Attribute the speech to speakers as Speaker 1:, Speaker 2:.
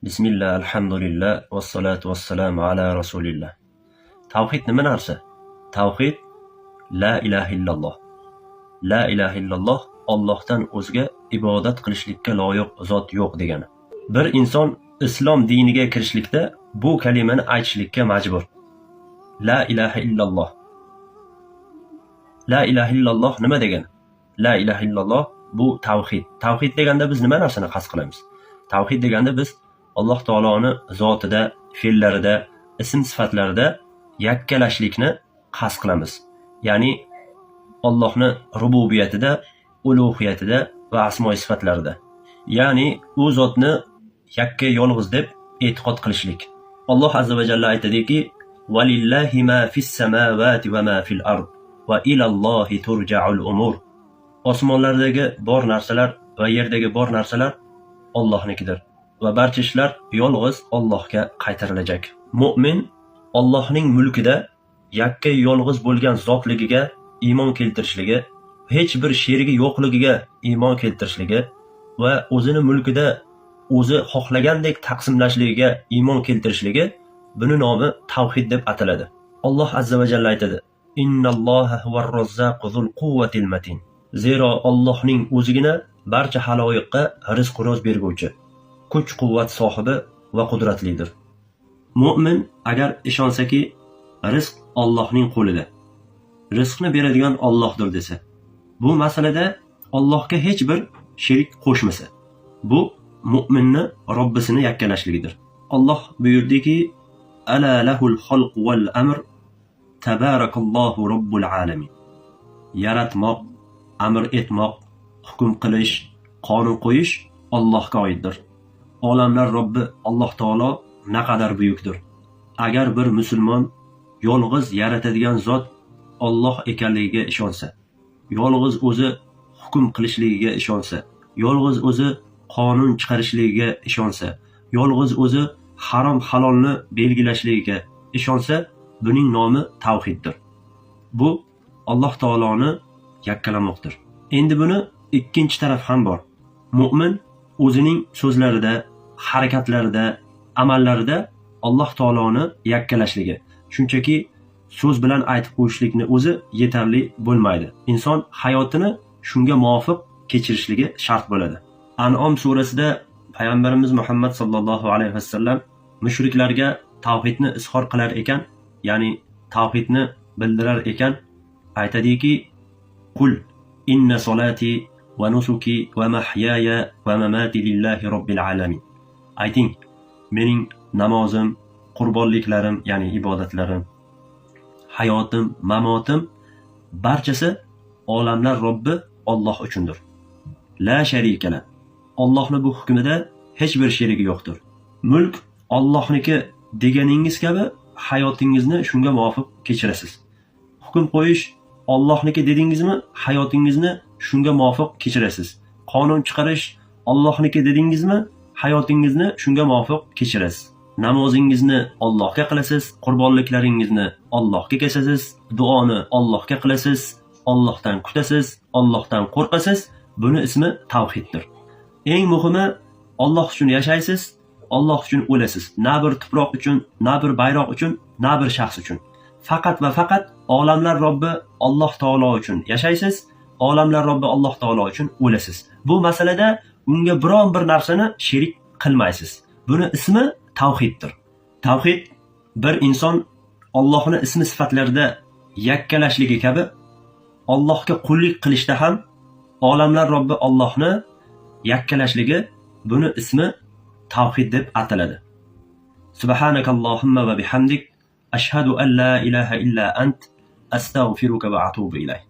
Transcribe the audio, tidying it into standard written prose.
Speaker 1: Bismillah, alhamdulillah, vassalotu vassalamu ala rasulillah. Tavhid nima narsa? Tavhid la ilaha illalloh. La ilaha illalloh Allohdan o'zga ibodat qilishlikka loyiq zot yo'q degani. Bir inson islom diniga kirishlikda bu kalimani aytishlikka majbur. La ilaha illalloh. La ilaha illalloh nima degani? La ilaha illalloh bu tavhid. Tavhid deganda biz nima narsani qasd qilamiz? Tavhid deganda biz Alloh taoloni zotida, fe'llarida, ism sifatlarida yakkalashlikni qasd qilamiz. Ya'ni Allohni rububiyatida, ulug'iyatida va asmoi sifatlarida. Ya'ni u zotni yakka yolg'iz deb e'tiqod qilishlik. Alloh azza va jalla aytadiki: "Valillahi ma fis samawati va ma fil ard va ilallohi turja'ul umur." Osmonlardagi bor narsalar va yerdagi bor narsalar Allohnikidir va barcha ishlar yolg'iz Allohga qaytarilajak. Mo'min Allohning mulkida yakka yolg'iz bo'lgan zotligiga iymon keltirishligi, hech bir sherigi yo'qligiga iymon keltirishligi va o'zini mulkida o'zi xohlagandek taqsimlashligiga iymon keltirishligi, buni nomi tavhid deb ataladi. Alloh azza va jalla aytadi: "Innalloha huvar-razzaqu zul quvvatil matin." Zero Allohning o'zigina barcha haloyiqqa rizq ro'z berguvchi, kuch-quvvat sohibi va qudratlidir. Mo'min agar ishonsaki, rizq Allohning qo'lida, rizqni beradigan Allohdir desa, bu masalada Allohga hech bir sherik qo'shmasa, bu mo'minni Robbisini yakkalashligidir. Alloh buyurdiki: "Ala lahul xalq val amr, tabarakallohu robbul alamin." Yaratmoq, amr etmoq, hukm qilish, qonun qo'yish Allohga oiddir. Olamlar Robbi Alloh taolo naqadar buyukdir. Agar bir musulmon yolg'iz yaratadigan zot Olloh ekanligiga ishonsa, yolg'iz o'zi hukm qilishligiga ishonsa, yolg'iz o'zi qonun chiqarishligiga ishonsa, yolg'iz o'zi harom halolni belgilashligiga ishonsa, buning nomi tavhiddir. Bu Alloh taoloni yakkalamoqdir. Endi buni ikkinchi tarafi ham bor. Mo'min o'zining so'zlarida, harakatlarida, amallarida Alloh taoloni yakkalashligi shunchaki so'z bilan aytib qo'yishlikni o'zi yetarli bo'lmaydi. Inson hayotini shunga muvofiq kechirishligi shart bo'ladi. An'om surasida payg'ambarimiz Muhammad sollallohu alayhi vasallam mushriklarga tavhidni izhor qilar ekan, ya'ni tavhidni bildirar ekan, aytadiki: "Qul inna solati va nusuki va mahyaya va mamati lillahi robbil alamin." Ayting, mening namozim, qurbonliklarim, ya'ni ibodatlarim, hayotim, mamotim barchasi olamlar Robbi Olloh uchundir. La sharika la. Ollohni bu hukmida hech bir sherigi yo'qdir. Mulk Ollohniki deganingiz kabi hayotingizni shunga muvofiq kechirasiz. Hukm qo'yish Ollohniki dedingizmi, hayotingizni shunga muvofiq kechirasiz. Qonun chiqarish Ollohniki dedingizmi, hayotingizni shunga muvofiq kechirasiz. Namozingizni Ollohga qilasiz, qurbonliklaringizni Ollohga kesasiz, duoni Ollohga qilasiz, Ollohdan kutasiz, Ollohdan qo'rqasiz. Buni ismi tavhiddir. Eng muhimi, Olloh uchun yashaysiz, Olloh uchun o'lasiz. Na bir tuproq uchun, na bir bayroq uchun, na bir shaxs uchun. Faqat va faqat olamlar Robbi Alloh taolo uchun yashaysiz, olamlar Robbi Alloh taolo uchun o'lasiz. Bu masalada unga biron bir narsani sherik qilmaysiz. Buni ismi tavhiddir. Tavhid bir inson Allohni ismi sifatlarida yakkalashligi kabi Allohga qullik qilishda ham olamlar Robbi Allohni yakkalashligi, buni ismi tavhid deb ataladi. Subhanakallohumma va bihamdik, ashhadu an la ilaha illa ant, astag'firuka va atubu ilayk.